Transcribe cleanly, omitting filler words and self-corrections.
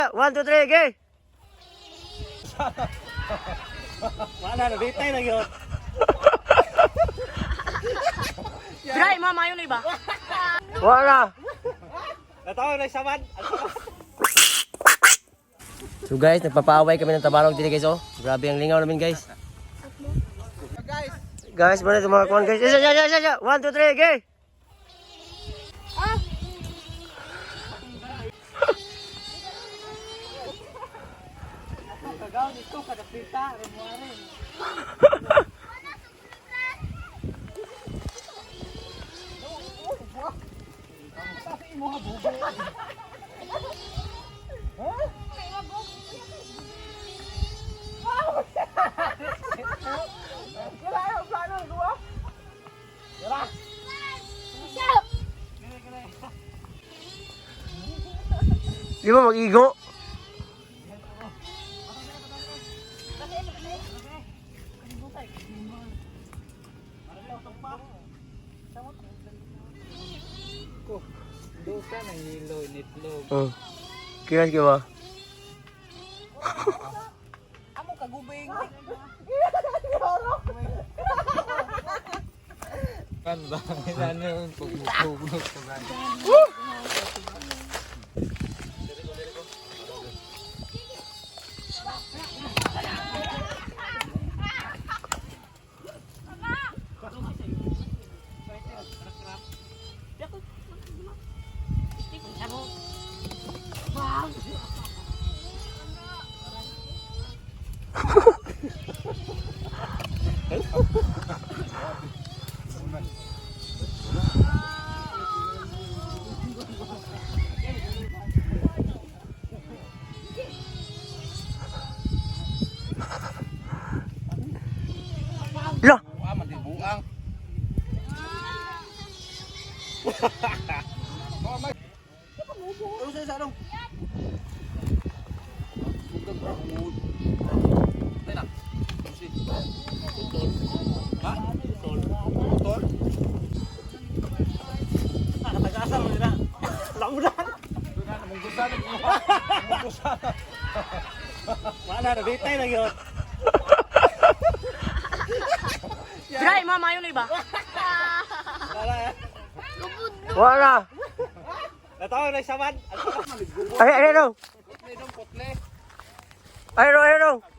1, 2, 3, okay! Wala na, bitay na yun. Dry, mama, yun iba. Wala! Natawa na saman. So guys, nagpapaaway kami ng tabarog dito guys oh. Grabe ang lingaw namin guys. Guys, mana itong mga kuwan guys. Isa, isa, isa, isa. 1, 2, 3, okay! Kagaw nito, kadapita, remuarin. Di ba mag-igo? Dusa ng hilo, nitlog. Oh. Kiras ka ba? Amo kagubing. Kan ba? Ano yung pagmukuglog ko ba? La! Nakatagasan mo nila. Laudan. Wala na, bitay na yun. Dry, mama, yun iba. Wala. Wala! Natawa na saman. Ay, ay, ay, ay, ay, ay, ay, ay,